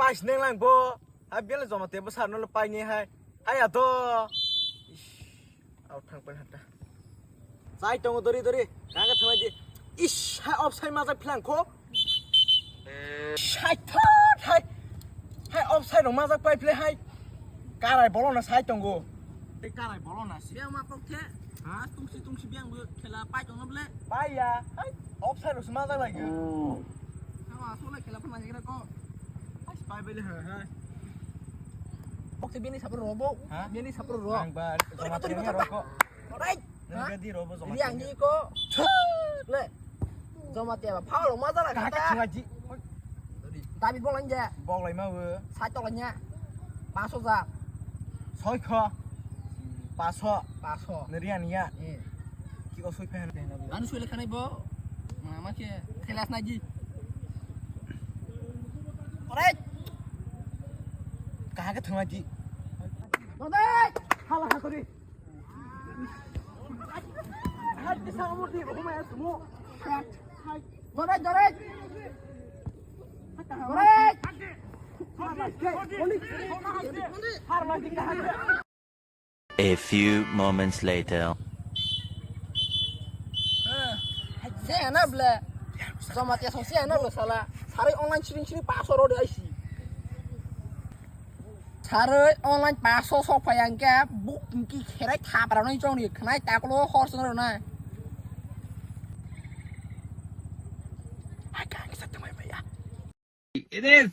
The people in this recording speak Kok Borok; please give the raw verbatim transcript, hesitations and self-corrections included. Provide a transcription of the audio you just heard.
Ais neng lang bo. Hai bele joma tebo sar no lo pai ni hai. Hai ato. Ish. Au thang pai hata. Sai tongo dori dori. Kaga thamai di. Ish, hai offside majak phlang kho. Sai thot hai. Hai offside rok majak pai phle hai. Karai bolo na sai tongo. Te karai bolo na si. Biyang ma kok the. Ha, tungsi tungsi biyang bo khela pai tong no ble. Pai ya. Hai offside rok majak lai. Tama asole khela phang nang ko. Hai pai bele ha ha. Kok the bini sapro robo. Ha? Bini sapro ro. Ang ba joma tengnya roko. Alright. Nang gadi robo joma. Riang di ko. Le. Joma te ba phalo ma jara kata. Kaka ngaji. David bol anja. Bol lai ma we. Sai to nya. Paso ja. Soi kho. Paso. Paso. Nerian ya. Eh. Ki ko soi phen. Anu soi le khanai bo. Ma ma ke kelas naji. Alright. Kaha ke thangma di. Dodai. Hala ha kori. A few moments later. Se ana ble. Joma te song se ana ble sala. Sari online siri siri paso ro de aisi. Saroi online paso sok phai ang khe buk ki kherai thapra noi chong ni khnai taklo hor song rw na. Ai ka ang sa tmai maya. It is.